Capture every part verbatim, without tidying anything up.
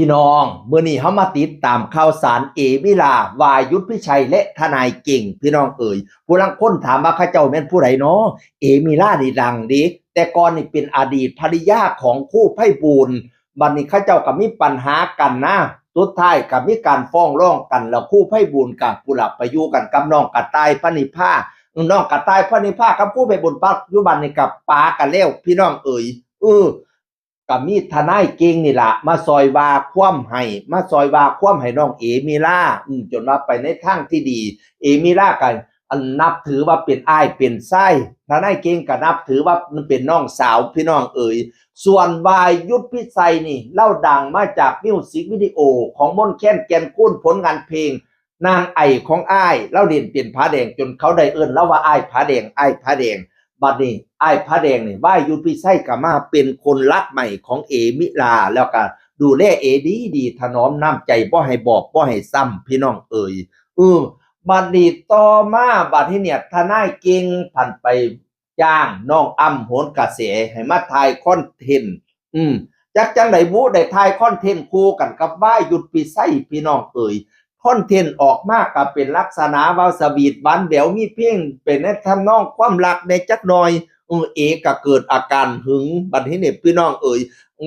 พี่น้อง มื้อนี้เฮามาติดตามข่าวสารเอมิลา วายุทธพิชัย และทนายเก่ง พี่น้องเอ๋ย ผู้ลางคนถามว่าเขาเจ้าแม่นผู้ใดน้อ เอมิลานี่ดังเด้ แต่ก่อนนี่เป็นอดีตภรรยาของครูไพบูลย์ บัดนี้เขาเจ้าก็มีปัญหากันนะ สุดท้ายก็มีการฟ้องร้องกัน แล้วครูไพบูลย์ก็ผู้ละไปอยู่กันกับน้องกระต่ายพรนิพา น้องกระต่ายพรนิพากับครูไพบูลย์ปัจจุบันนี่ก็ปากันแล้ว พี่น้องเอ๋ย เออ ก็มีทนายเก่งนี่ล่ะ มาซอยว่าความให้ มาซอยว่าความให้น้องเอมิลา อืม จนว่าไปในทางที่ดี เอมิลาก็อันนับถือว่าเป็นอ้ายเป็นไส้ ทนายเก่งก็นับถือว่ามันเป็นน้องสาว พี่น้องเอ๋ย ส่วนวายุทธพิชัยนี่ เล่าดังมาจากมิวสิกวิดีโอของมนต์แคน แก่นคูน ผลงานเพลง นางไอของอ้าย เล่าเล่นเป็นผาแดง จนเขาได้เอิ้นเล่าว่าอ้ายผาแดง อ้ายผาแดง บัดนี้อ้ายผาแดงนี่ วายุทธพิชัยก็มาเป็นคนรักใหม่ของเอมิลา แล้วก็ดูแลเอดีดี ถนอมน้ำใจ บ่ให้บอบบ่ให้ซ้ำ พี่น้องเอ๋ย เออ บัดนี้ต่อมา บัดที่เนี่ย ทนายเก่งผันไปจ้างน้องอ้ำโหนกระแสให้มาถ่ายคอนเทนต์ อืม จักจังได๋บุ ได้ถ่ายคอนเทนต์คู่กันกับวายุทธพิชัย พี่น้องเอ๋ย คอนเทนต์ออกมาก็เป็นลักษณะว่าสวีทหวานแหวว มีเพลงเป็นในทำนองความรักแหน่จักหน่อย เออ เอก็เกิดอาการหึง บัดนี้เนี่ย พี่น้องเอ๋ย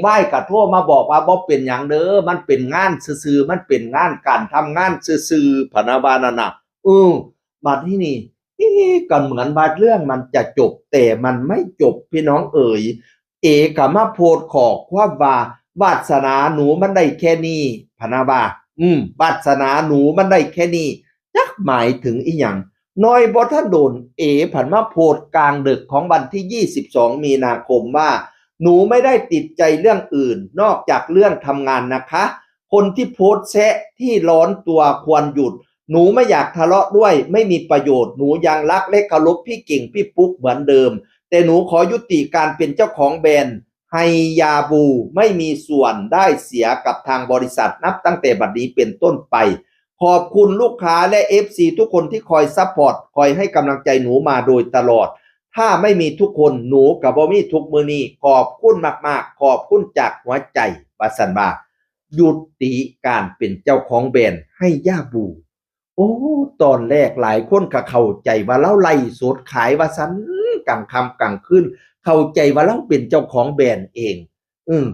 วายก็โทรมาบอกว่า บ่เป็นหยังเด้อ มันเป็นงานซื่อๆ มันเป็นงานการทำงานซื่อๆ พะนะว่านั่นน่ะ เออ บัดนี้นี่ เอ๊ะ ก็เหมือนว่าเรื่องมันจะจบ แต่มันไม่จบ พี่น้องเอ๋ย เอก็มาโพสต์ข้อความว่า วาสนาหนูมันได้แค่นี้ พะนะว่า อืม วาสนาหนูมันได้แค่นี้ จักหมายถึงอีหยัง น้อยบ่ทันโดน เอผันมาโพสต์กลางดึกของวันที่ยี่สิบสองมีนาคมว่า หนูไม่ได้ติดใจเรื่องอื่น นอกจากเรื่องทำงานนะคะ คนที่โพสต์แซะที่ร้อนตัวควรหยุด หนูไม่อยากทะเลาะด้วย ไม่มีประโยชน์ หนูยังรักและเคารพพี่เก่งพี่ปุ๊กเหมือนเดิม แต่หนูขอยุติการเป็นเจ้าของแบรนด์ไฮยาบู ไม่มีส่วนได้เสียกับทางบริษัท นับตั้งแต่บัดนี้เป็นต้นไป ขอบคุณลูกค้าและ เอฟซี ทุกคนที่คอยซัพพอร์ต คอยให้กำลังใจหนูมาโดยตลอด ถ้าไม่มีทุกคนหนูก็บ่มีทุกมื้อนี้ ขอบคุณมากๆ ขอบคุณจากหัวใจ ว่าซั่นว่า ยุติการเป็นเจ้าของแบรนด์ไฮยาบู โอ้ ตอนแรกหลายคนก็เข้าใจว่าลาวไลฟ์สดขายว่าซั่น กลางค่ำกลางคืน เข้าใจว่าลาวเป็นเจ้าของแบรนด์เอง อืม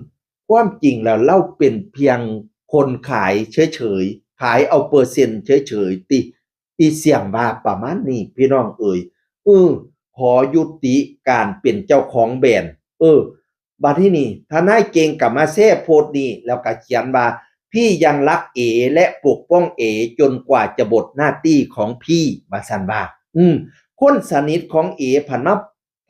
ความจริงแล้วลาวเป็นเพียงคนขายเฉยๆ ขายเอาเปอร์เซ็นต์เฉยๆ ติ อีเสี่ยงว่าประมาณนี้ พี่น้องเอ๋ย เออ ขอยุติการเป็นเจ้าของแบรนด์ เออ บัดที่นี่ ทนายเก่งก็มาแชร์โพสต์นี้ แล้วก็เขียนว่า พี่ยังรักเอและปกป้องเอจนกว่าจะหมดหน้าตี้ของพี่ ว่าซั่นว่า อืม คนสนิทของเอผันมา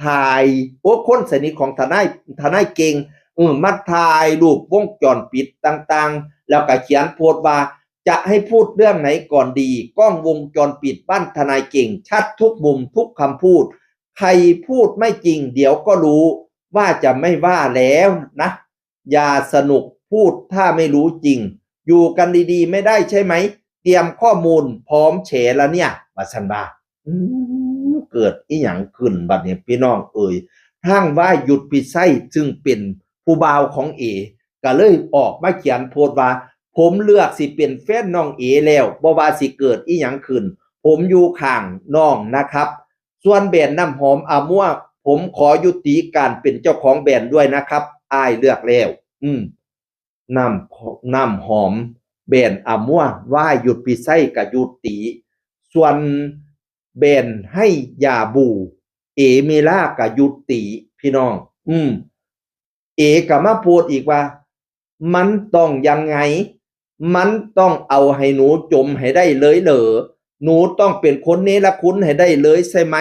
ถ่าย โอ้ คนสนิทของทนาย ทนายเก่ง เออ มาถ่ายรูปวงจรปิดต่างๆ แล้วก็เขียนโพสต์ว่า จะให้พูดเรื่องไหนก่อนดี กล้องวงจรปิดบ้านทนายเก่งชัดทุกมุมทุกคำพูด ใครพูดไม่จริง เดี๋ยวก็รู้ว่าจะไม่ว่าแล้วนะ อย่าสนุกพูดถ้าไม่รู้จริง อยู่กันดีๆ ไม่ได้ใช่ไหม เตรียมข้อมูลพร้อมแฉแล้วเนี่ย ว่าซั่นว่า อืม เกิดอีหยังขึ้นบัดนี้ พี่น้องเอ๋ย ทางวายุทธพิชัยซึ่งเป็นผู้บ่าวของเอ ก็เลยออกมาเขียนโพสต์ว่า ผมเลือกสิเป็นแฟนน้องเอแล้ว บ่ว่าสิเกิดอีหยังขึ้น ผมอยู่ข้างน้องนะครับ ส่วนแบรนด์น้ำหอมอามัว ผมขอยุติการเป็นเจ้าของแบรนด์ด้วยนะครับ อ้ายเลือกแล้ว อืม น้ำ น้ำหอมแบรนด์อามัว วายุทธพิชัยก็ยุติ ส่วนแบรนด์ไฮยาบู เอมิลาก็ยุติ พี่น้อง อืม เอก็มาโพสต์อีกว่า มันต้องยังไง มันต้องเอาให้หนูจมให้ได้เลยเหรอ หนูต้องเป็นคนเนรคุณให้ได้เลยใช่ไหม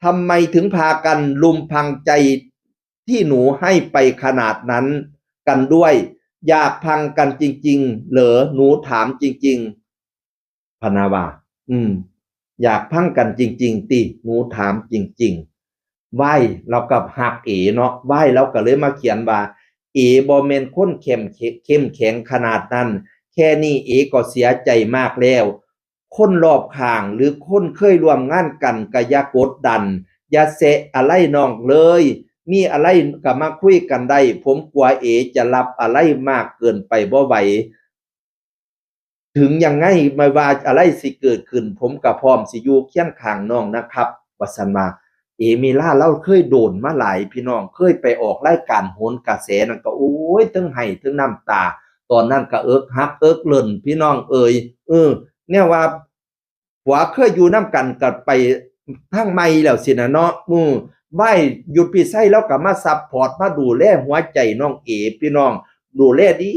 ทำไมถึงพากันลุมพังใจที่หนูให้ไปขนาดนั้นกันด้วย อยากพังกันจริงๆ เหรอ หนูถามจริงๆ พะนะว่า อืม อยากพังกันจริงๆ ติ หนูถามจริงๆ วายลาวก็ฮักเอเนาะ วายลาวก็เลยมาเขียนว่า เอบ่แม่นคนเข้มเข- เข้มแข็งขนาดนั้น แค่นี้เอก็เสียใจมากแล้ว คนรอบข้างหรือคนเคยร่วมงานกันก็อย่ากดดัน อย่าแซะอะไรน้องเลย มีอะไรก็มาคุยกันได้ ผมกลัวเอจะรับอะไรมากเกินไปบ่ไหว ถึงยังไงไม่ว่าอะไรสิเกิดขึ้น ผมก็พร้อมสิอยู่เคียงข้างน้องนะครับ ว่าซั่นว่า เอมิลาเราเคยโดนมาหลายพี่น้อง เคยไปออกรายการโหนกระแสนั่นก็ โอ้ย ทั้งไห้ทั้งน้ำตา ตอนนั้นก็เอิกฮักเอิกเลิ่นพี่น้องเอ่ย เออ เนี่ยว่า ผัวเคยอยู่นำกันก็ไปทางใหม่แล้วสินะเนาะ อือ ไหว้ ยุทธพิชัยแล้วก็มาซัพพอร์ต มาดูแลหัวใจน้องเอพี่น้อง ดูแลดี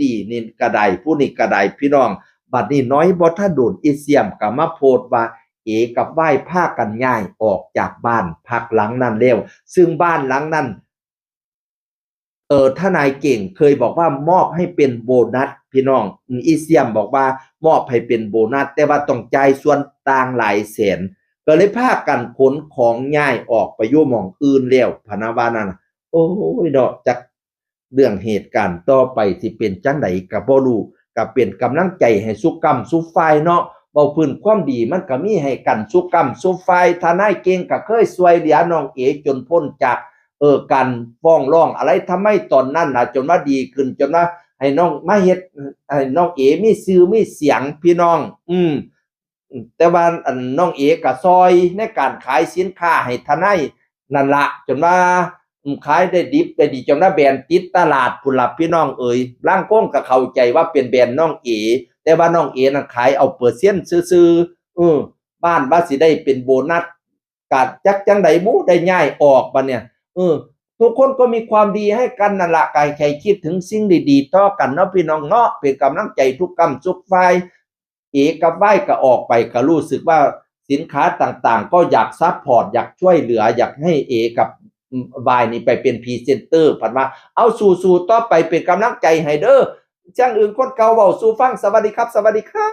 ดี นี่ก็ได้ ผู้นี้ก็ได้พี่น้อง บัดนี้น้อยบ่ทันโดน อีเสียมก็มาโพสต์ว่า เอกับไหว้พากันย้ายออกจากบ้านพักหลังนั้นแล้ว ซึ่งบ้านหลังนั้น เออ ทนายเก่งเคยบอกว่ามอบให้เป็นโบนัสพี่น้อง อืม อีเสียมบอกว่ามอบให้เป็นโบนัส แต่ว่าต้องจ่ายส่วนต่างหลายแสน ก็เลยพากันขนของย้ายออกไปอยู่หม่องอื่นแล้ว พะนะว่านั่นน่ะ โอ้ยเนาะ จักเรื่องเหตุการณ์ต่อไปสิเป็นจั่งใดก็บ่รู้ ก็เป็นกำลังใจให้ซุกำซุฝ่ายเนาะ เว้าพื้นความดีมันก็มีให้กันซุกำซุฝ่าย ทนายเก่งก็เคยช่วยเหลือน้องเอจนพ้นจาก เออ การฟ้องร้องอะไรทำไมตอนนั้นน่ะ จนว่าดีขึ้น จนว่าให้น้องมาเฮ็ด ให้น้องเอมีชื่อมีเสียงพี่น้อง อืม แต่ว่าอันน้องเอก็ซอยในการขายสินค้าให้ทนายนั่นละ จนว่า อืม ขายได้ดิบได้ดี จนว่าแบรนด์ติดตลาดพุ้นละพี่น้องเอ๋ย ลางคนก็เข้าใจว่าเป็นแบรนด์น้องเอ แต่ว่าน้องเอนั่นขายเอาเปอร์เซ็นต์ซื่อๆ เออ บ้านว่าสิได้เป็นโบนัส กะจักจั่งใดบุ ได้ย้ายออกบัดเนี่ย เออ ทุกคนก็มีความดีให้กันนั่นละ ก็ให้คิดถึงสิ่งดีๆต่อกันเนาะพี่น้องเนาะ เป็นกำลังใจทุกกำซุกฝ่าย เอกับไหว้ก็ออกไป ก็รู้สึกว่าสินค้าต่างๆ ก็อยากซัพพอร์ต อยากช่วยเหลือ อยากให้เอกับไหว้นี่ไปเป็นพรีเซนเตอร์ พันว่า เอาสู้ๆต่อไป เป็นกำลังใจให้เด้อ เสียงอื่นคนเก่าเว้าสู่ฟัง สวัสดีครับ สวัสดีครับ